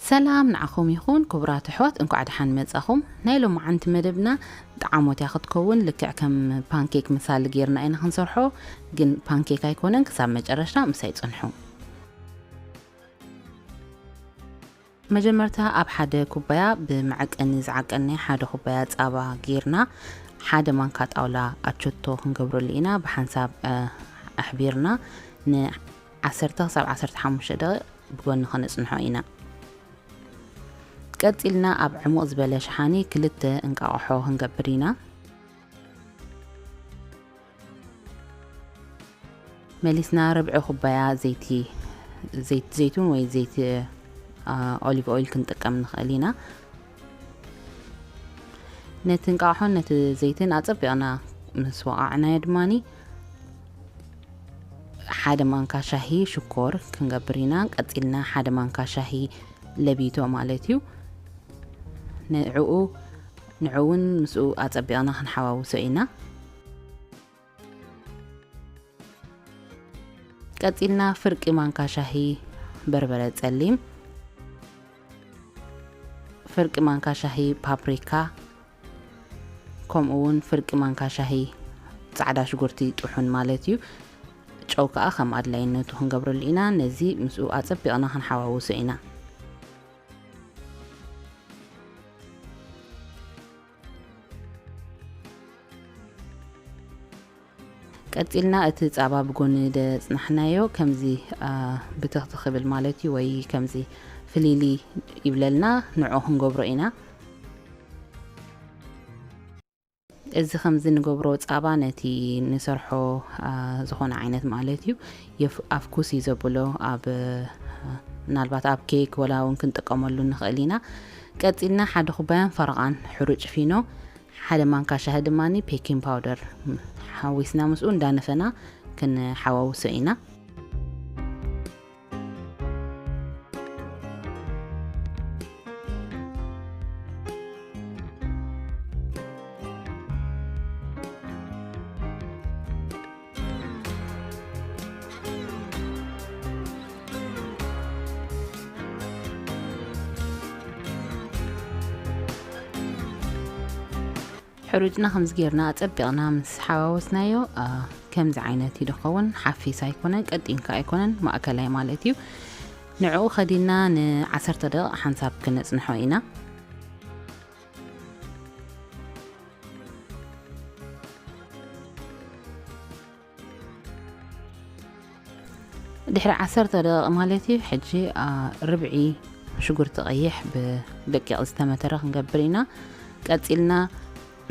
ሰላም ንዓኹም ይኹን ክቡራት ኣሕዋት፣ እንኳዕ ደሓን መጻኹም። ናይ ሎማዓንቲ መደብና ጣዓሞት እያ ክትከውን። ልክዕ ከም ፓንኬክ ምሳሊ ጌርና ኢና ክንሰርሖ፣ ግን ፓንኬክ ኣይኮነን። ክሳብ መጨረሻ ምሳይ ጽንሑ። መጀመርታ ኣብ ሓደ ኩባያ ብመዐቀኒ ዝዓቀንናዮ ሓደ ኩባያ ጻባ ጌርና፣ ሓደ ማንካ ጣውላ ኣቸቶ ክንገብረሉ ኢና። ብሓንሳብ ኣሕቢርና ንዓሰርተ ክሳብ ዓሰርተ ሓሙሽተ ደቂቕ ብጎኒ ከነጽንሖ ኢና። ቀጺልና ኣብ ዕሙቕ ዝበለ ሸሓኒ ክልተ እንቃቕሖ ክንገብር ኢና። መሊስና ርብዒ ኩባያ ዘይቲ ዘይት ዘይቱን ወይ ዘይቲ ኦሊቭ ኦይል ክንጥቀም ንኽእል ኢና። ነቲ እንቃቕሖን ነቲ ዘይትን ኣጸቢቕና ምስ ወቓዕናዮ ድማኒ ሓደ ማንካ ሻሂ ሽኮር ክንገብር ኢና። ቀጺልና ሓደ ማንካ ሻሂ ለቢቶ ማለት እዩ። ንዕኡ ንዕኡ እውን ምስኡ ኣጸቢቕና ክንሓዋውሶ ኢና። ቀጺልና ፍርቂ ማንካ ሻሂ በርበረ ጸሊም፣ ፍርቂ ማንካ ሻሂ ፓፕሪካ፣ ከምኡ እውን ፍርቂ ማንካ ሻሂ ጻዕዳ ሽጉርቲ ጥሑን ማለት እዩ። ጨው ከኣ ከም ኣድላይነቱ ክንገብረሉ ኢና። ነዚ ምስኡ ኣጸቢቕና ክንሓዋውሶ ኢና። ቀጺልና እቲ ጻባ ብጎኒ ደጽናሕናዮ ከምዚ ብትኽ ክብል ማለት እዩ፣ ወይ ከምዚ ፍሊሊ ይብለልና፣ ንዑ ክንገብሮ ኢና። እዚ ከምዚ ንገብሮ ጻባ ነቲ ንሰርሖ ዝኾነ ዓይነት ማለት እዩ ኣፍኩስ እዩ ዘብሎ። ኣብ ምናልባት ኣብ ኬክ ወላ እውን ክንጥቀመሉ ንኽእል ኢና። ቀጺልና ሓደ ኩባያን ፈረቓን ሕሩጭ ፊኖ፣ ሓደ ማንካ ሻሂ ድማ ፔኪን ፓውደር ሓዊስና ምስኡ እንዳነፈና ክንሓዋውሶ ኢና። ሕሩጭና ከምዚ ጌርና ኣጸቢቕና ምስ ሓዋወስናዮ፣ ኣ፣ ከምዚ ዓይነት እዩ ዝኸውን። ሓፊስ ኣይኮነን፣ ቀጢን ከኣ ኣይኮነን፣ ማእከላይ ማለት እዩ። ንዕኡ ከዲና ንዓሰርተ ደቂቕ ሓንሳብ ክነጽንሖ ኢና። ድሕሪ ዓሰርተ ደቂቕ ማለት እዩ። ሕጂ፣ ኣ፣ ርብዒ ሽጉርቲ ቀይሕ ብደቂቕ ዝተመተረ ክንገብር ኢና። ቀጺልና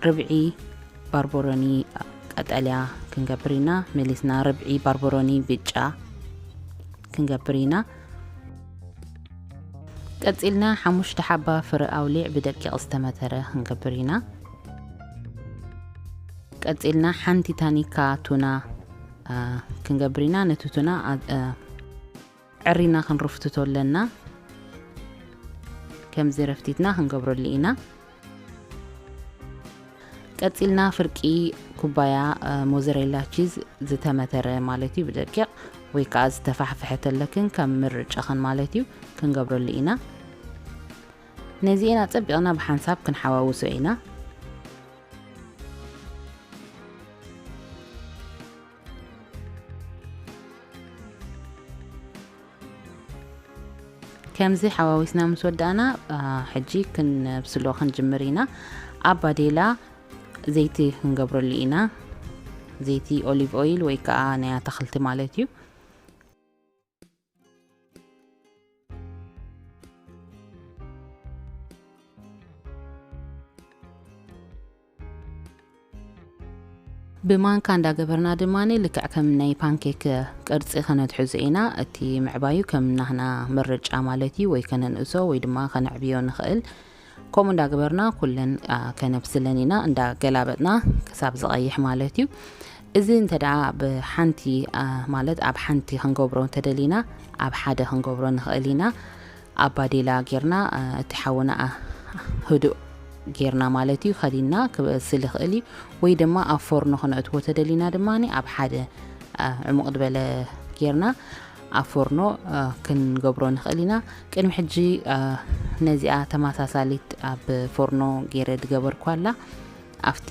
ርብዒ ባርቦሮኒ ቀጠልያ ክንገብር ኢና። መሊስና ርብዒ ባርቦሮኒ ብጫ ክንገብር ኢና። ቀጺልና ሓሙሽተ ሓባ ፍረ ኣውሊዕ ብደቂቕ ዝተመተረ ክንገብር ኢና። ቀጺልና ሓንቲ ታኒካ ቱና፣ ኣ፣ ክንገብር ኢና። ነቲ ቱና፣ ኣ፣ ኣ፣ ዕሪና ክንርፍትቶ ኣለና። ከምዚ ረፍቲትና ክንገብረሉ ኢና። ቀጺልና ፍርቂ ኩባያ፣ እ፣ ሞዘሬላ ቺዝ ዝተመተረ ማለት እዩ፣ ብደቂቕ ወይ ከኣ ዝተፋሕፈሐ ተለክን ከም ምርጫኽን ማለት እዩ፣ ክንገብረሉ ኢና። ነዚኤን ኣጸቢቕና ብሓንሳብ ክንሓዋውሶ ኢና። ከምዚ ሓዋዊስና ምስ ወዳእና፣ ኣ፣ ሕጂ ክንብስሎ ክንጅምር ኢና። ኣብ ባዴላ ዘይቲ ክንገብረሉ ኢና። ዘይቲ ኦሊቭ ኦይል ወይ ከኣ ናይ ኣታኽልቲ ማለት እዩ። ብማንካ እንዳገበርና ድማ ልክዕ ከም ናይ ፓንኬክ ቅርጺ ከነትሕዞ ኢና። እቲ ምዕባዩ ከም ናህና ምርጫ ማለት እዩ፣ ወይ ከነንእሶ ወይ ድማ ከነዕብዮ ንኽእል። ከምኡ እንዳገበርና ኩለን፣ ኣ፣ ከነብስለን ኢና፣ እንዳገላበጥና ክሳብ ዝቐይሕ ማለት እዩ። እዚ እንተ ደኣ ብሓንቲ፣ ኣ፣ ማለት ኣብ ሓንቲ ክንገብሮ እንተደሊና፣ ኣብ ሓደ ክንገብሮ ንኽእል ኢና። ኣብ ባዴላ ጌርና፣ እ፣ እቲ ሓውና፣ እ፣ ህዱእ ጌርና ማለት እዩ፣ ከዲንና ክበስል ይኽእል እዩ። ወይ ድማ ኣብ ፎርኖ ክነእትዎ ተደሊና ድማ ኣብ ሓደ፣ እ፣ ዕሙቕ ዝበለ ጌርና ኣብ ፎርኖ ክንገብሮ ንኽእል ኢና። ቅድሚ ሕጂ ነዚኣ ተመሳሳሊት ኣብ ፎርኖ ገይረ ዝገበርኳ ኣላ። ኣብቲ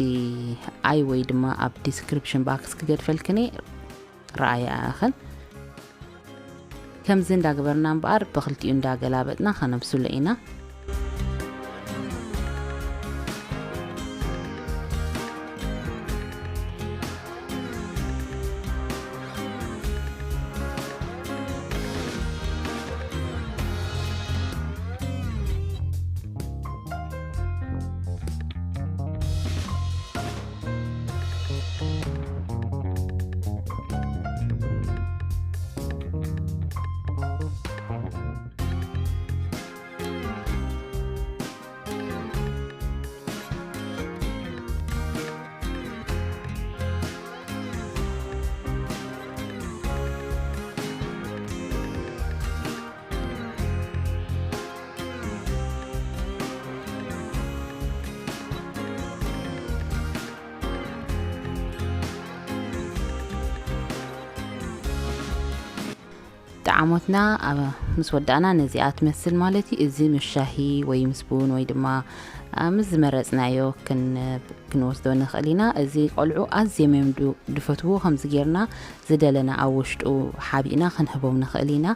ኣይ ወይ ድማ ኣብ ዲስክሪፕሽን ባክስ ክገድፈልክኒ ረኣያ እኽን። ከምዚ እንዳገበርና እምበኣር ብክልቲኡ እንዳገላበጥና ከነብስሎ ኢና። ጣዕሞትና ምስ ወዳእና ነዚኣ ትመስል ማለት እዩ። እዚ ምስ ሻሂ ወይ ምስ ቡን ወይ ድማ ምስ ዝመረፅናዮ ክንወስዶ ንኽእል ኢና። እዚ ቆልዑ ኣዝዮም እዮም ድፈትዎ። ከምዚ ጌርና ዝደለና ኣብ ውሽጡ ሓቢእና ክንህቦም ንኽእል ኢና።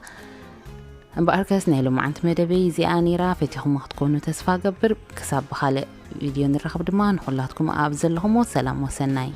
እምበኣርከስ ናይ ሎማዓንቲ መደበይ እዚኣ ነይራ። ፈቲኹሞ ክትኮኑ ተስፋ ገብር። ክሳብ ብኻልእ ቪድዮ ንራኸብ ድማ ንኹላትኩም ኣብ ዘለኹሞ ሰላም ወሰናይ።